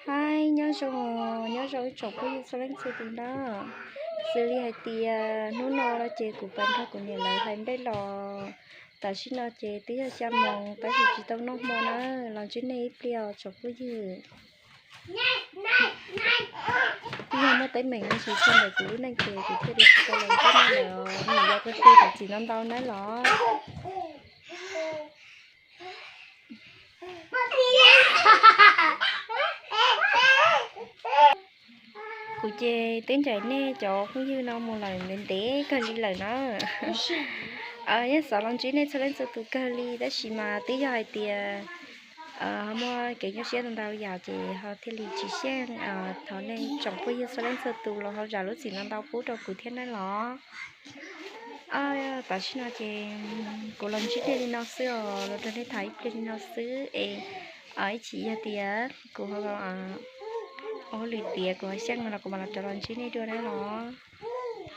Hais nyob zoo, nyob zoo ib tsoom phooj ywg txhua leej txhua tus na. Xws li hais tias hnub no no ces kuv pab nrog kuv niam lawv hais nplej los. Tam sim no ces twb yog xya moos tab sis tsis tau noj hmo na, los ntsib nej ib pliag os tsoom phooj ywg. Twb yog muaj teeb meem no tsis txog ntawm kuv lub neej ces kuv thiaj li tsis tau los ntsib nej lawm os. Nyuam yaus kawg kiag, thov txim ntau ntau nawb los. Kuv ces twb ncaim nej cov phooj ywg no mus lawm ntev ntev kawg li lawm na. Yeej xav los ntsib nej txhua leej txhua tus kawg li tab sis mas twb yog hais tias ho muaj kev nyuaj siab ntau ntau yam ces ho thiaj li tsis xyeej. Thov nej tsoom phooj ywg txhua leej txhua tus los ho zam lub txim ntau ntau pub rau kuv thiab nawb los. Tam sim no ces kuv los ntsib nej li no xwb os, los nrog nej tham ib pliag li no xwb es ib chim yog tias kuv ho ua hauj lwm tiav kuv ho xyeej no los kuv mam los rov los ntsib nej dua nawb los.